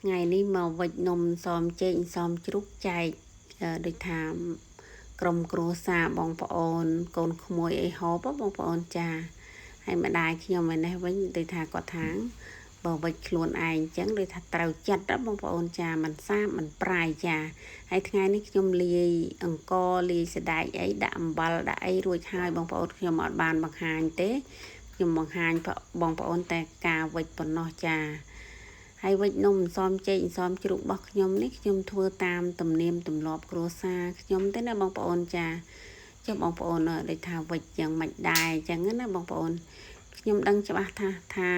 ថ្ងៃនេះមកវេចនំសមចេកសមជ្រូកចែកដូចថាក្រុមគ្រួសារបងប្អូនកូនក្មួយអីហូបបងប្អូនចាហើយម្ដាយខ្ញុំឯនេះវិញដូចថាគាត់ថាបើវេចខ្លួនឯងអញ្ចឹងដូចថាត្រូវចិត្តបងប្អូនចាមិនសាបមិនប្រៃចាហើយថ្ងៃនេះខ្ញុំលាយអង្ករលាយសណ្តែកអីដាក់អំបិលដាក់អីរួចហើយបងប្អូនខ្ញុំអត់បានបង្ហាញទេខ្ញុំបង្ហាញបងប្អូនតែការវេចប៉ុណ្ណោះចាហើយវេចនំសំចេកសំជ្រូករបស់ខ្ញុំនេះខ្ញុំធ្វើតាមទំនៀមទម្លាប់គ្រួសារខ្ញុំទេណាបងប្អូនចាចុះបងប្អូនដូចថាវេចយ៉ាងម៉េចដែរអញ្ចឹងណាបងប្អូនខ្ញុំដឹងច្បាស់ថា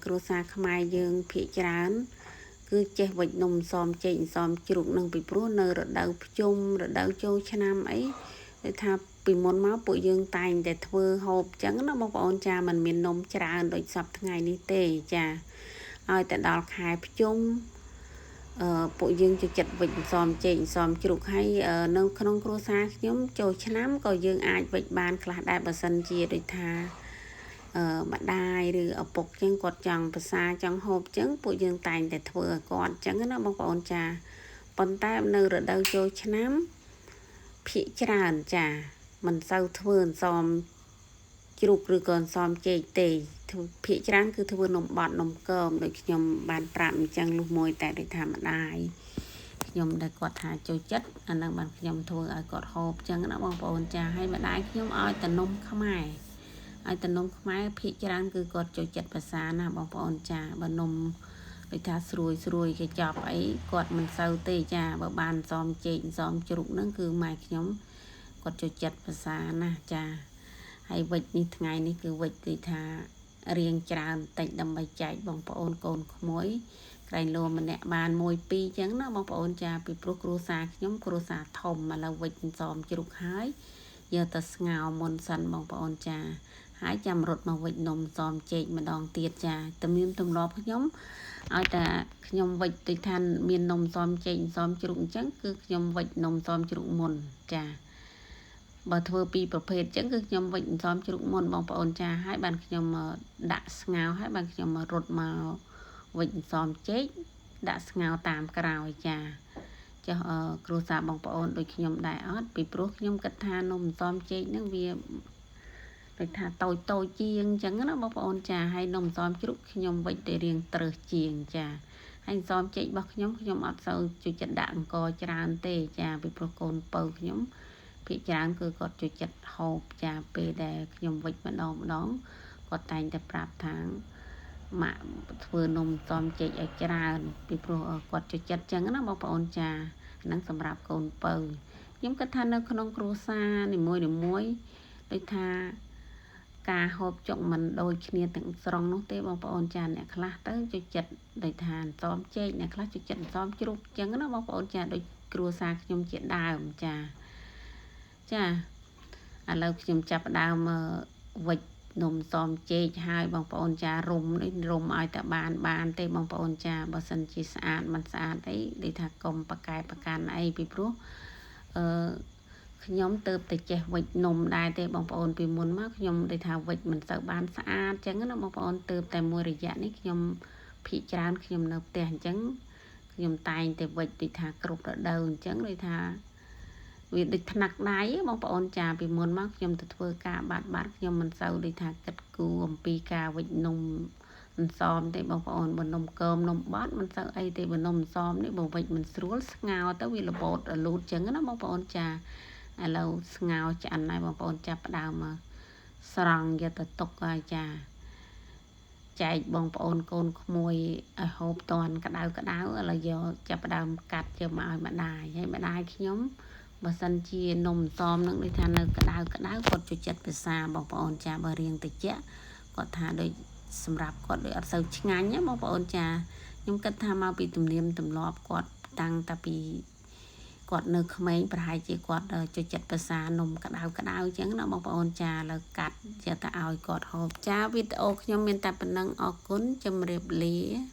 គ្រួសារខ្មែរយើងភាគច្រើនគឺចេះវេចនំសំចេកសំជ្រូកនឹងពីព្រោះនៅរដូវភ្ជុំរដូវចូលឆ្នាំអីដូចថាពីមុនមកពួកយើងតែងតែធ្វើហូបអញ្ចឹងណាបងប្អូនចាมันមាននំច្រើនដូចសប្តាហ៍ថ្ងៃនេះទេចាឲ្យតែដល់ខែភ្ជុំពួកយើងចូលចិត្តវេចសំចេកសំជ្រូកហើយនៅក្នុងគ្រួសារខ្ញុំចូលឆ្នាំក៏យើងអាចវេចបានខ្លះដែរបើសិនជាដូចថាម្ដាយឬឪពុកចឹងគាត់ចង់ប្រសាចង់ហូបចឹងពួកយើងតែងតែធ្វើឲ្យគាត់ចឹងណាបងប្អូនចាប៉ុន្តែនៅរដូវចូលឆ្នាំភាគច្រើនចាមិនសូវធ្វើអន្សមជ្រូកឬក៏អន្សមចេកទេភាគច្រើនគឺធ្វើនំបត់នំគមដូចខ្ញុំបានប្រាប់អញ្ចឹងលុះមួយតែដូចថាម្ដាយខ្ញុំដែលគាត់ថាចូលចិត្តអានឹងបានខ្ញុំធ្វើឲ្យគាត់ហូបអញ្ចឹងណាបងប្អូនចាហើយម្ដាយខ្ញុំឲ្យតែនំខ្មែរឲ្យតែនំខ្មែរភាគច្រើនគឺគាត់ចូលចិត្តភាសាណាបងប្អូនចាបើនំដូចថាស្រួយស្រួយគេចប់អីគាត់មិនសូវទេចាបើបានសំចេកសំជ្រូកហ្នឹងគឺម៉ែខ្ញុំគាត់ចូលចិត្តភាសាណាចាហើយវិចនេះថ្ងៃនេះគឺវិចគឺថារៀងច្រើនតិចដើម្បីចែកបងប្អូនកូនក្មួយក្រែងលោម្នាក់បាន1 2អញ្ចឹងណាបងប្អូនចាពីព្រោះគ្រួសារខ្ញុំគ្រួសារធំឥឡូវវិចសំជ្រូកហើយយកទៅស្ងោរមុនសិនបងប្អូនចាហើយចាំរត់មកវិចនំសំចេកម្ដងទៀតចាទំនៀមទម្លាប់ខ្ញុំឲ្យតែខ្ញុំវិចដូចថាមាននំសំចេកសំជ្រូកអញ្ចឹងគឺខ្ញុំវិចនំសំជ្រូកមុនចាបើធ្វើពីរប្រភេទអញ្ចឹងគឺខ្ញុំវិចសំជ្រូកមុនបងប្អូនចាហើយបានខ្ញុំដាក់ស្ងោរហើយបានខ្ញុំរត់មកវិចសំចេកដាក់ស្ងោរតាមក្រោយចាចុះគ្រួសារបងប្អូនដូចខ្ញុំដែរអត់ពីព្រោះខ្ញុំគិតថានំសំចេកហ្នឹងវាដូចថាតូចតូចជាងអញ្ចឹងណាបងប្អូនចាហើយនំសំជ្រូកខ្ញុំវិចទៅរៀងត្រឹសជាងចាហើយសំចេករបស់ខ្ញុំខ្ញុំអត់សូវចូលចិត្តដាក់អង្ករច្រើនទេចាពីព្រោះកូនពៅខ្ញុំភាគច្រើនគឺគាត់ចូលចិត្តហូបចាពេលដែលខ្ញុំវិចម្ដងម្ដងគាត់តែងតែប្រាប់ថាម៉ាក់ធ្វើនំសំចេកឲ្យច្រើនពីព្រោះគាត់ចូលចិត្តចឹងណាបងប្អូនចាហ្នឹងសម្រាប់កូនពៅខ្ញុំគិតថានៅក្នុងគ្រួសារនីមួយនីមួយដូចថាការហូបចុកមិនដូចគ្នាទាំងស្រុងនោះទេបងប្អូនចាអ្នកខ្លះទៅចូលចិត្តដូចថាអន្សមចេកអ្នកខ្លះចូលចិត្តអន្សមជ្រូកចឹងណាបងប្អូនចាដូចគ្រួសារខ្ញុំជាដើមចាចាឥឡូវខ្ញុំចាប់ផ្ដើមវិចនំសំចេកហើយបងប្អូនចារុំនេះរុំឲ្យតែបានទេបងប្អូនចាបើសិនជាស្អាតមិនស្អាតអីដូចថាកុំប្រកែប្រកាន់អីពីព្រោះអឺខ្ញុំទៅតែចេះវិចនំដែរទេបងប្អូនពីមុនមកខ្ញុំដូចថាវិចមិនសូវបានស្អាតអញ្ចឹងណាបងប្អូនទៅតែមួយរយៈនេះខ្ញុំភាគច្រើនខ្ញុំនៅផ្ទះអញ្ចឹងខ្ញុំតែងតែវិចដូចថាគ្រប់រដូវអញ្ចឹងដូចថាវាដូចថ្នាក់ដៃបងប្អូនចាពីមុនមកខ្ញុំទៅធ្វើការបាត់ខ្ញុំមិនសូវដូចថាគិតគូរអំពីការវិចនំអន្សមទេបងប្អូនបើនំកើមនំបត់មិនសូវអីទេបើនំអន្សមនេះបើវិចមិនស្រួលស្ងោរទៅវារបូតរលូតចឹងណាបងប្អូនចាឥឡូវស្ងោរឆ្អិនហើយបងប្អូនចាប់ផ្ដើមមកស្រង់យកទៅទុកហើយចាចែកបងប្អូនកូនក្មួយឲ្យហូបតាន់ក្តៅក្តៅឥឡូវយកចាប់ផ្ដើមកាត់យកមកឲ្យម្ដាយហើយម្ដាយខ្ញុំបើសិនជានំសមនឹងដូចថានៅក្តៅក្តៅគាត់ចូលចិត្តភាសាបងប្អូនចាបើរៀងតិចគាត់ថាដូចសម្រាប់គាត់ដូចអត់សូវឆ្ងាញ់ណាបងប្អូនចាខ្ញុំគិតថាមកពីទំនៀមទម្លាប់គាត់តាំងតែពីគាត់នៅក្មេងប្រហែលជាគាត់ចូលចិត្តភាសានំក្តៅក្តៅអញ្ចឹងណាបងប្អូនចាឥឡូវកាត់យកទៅឲ្យគាត់ហូបចាវីដេអូខ្ញុំមានតែប៉ុណ្ណឹងអរគុណជម្រាបលា។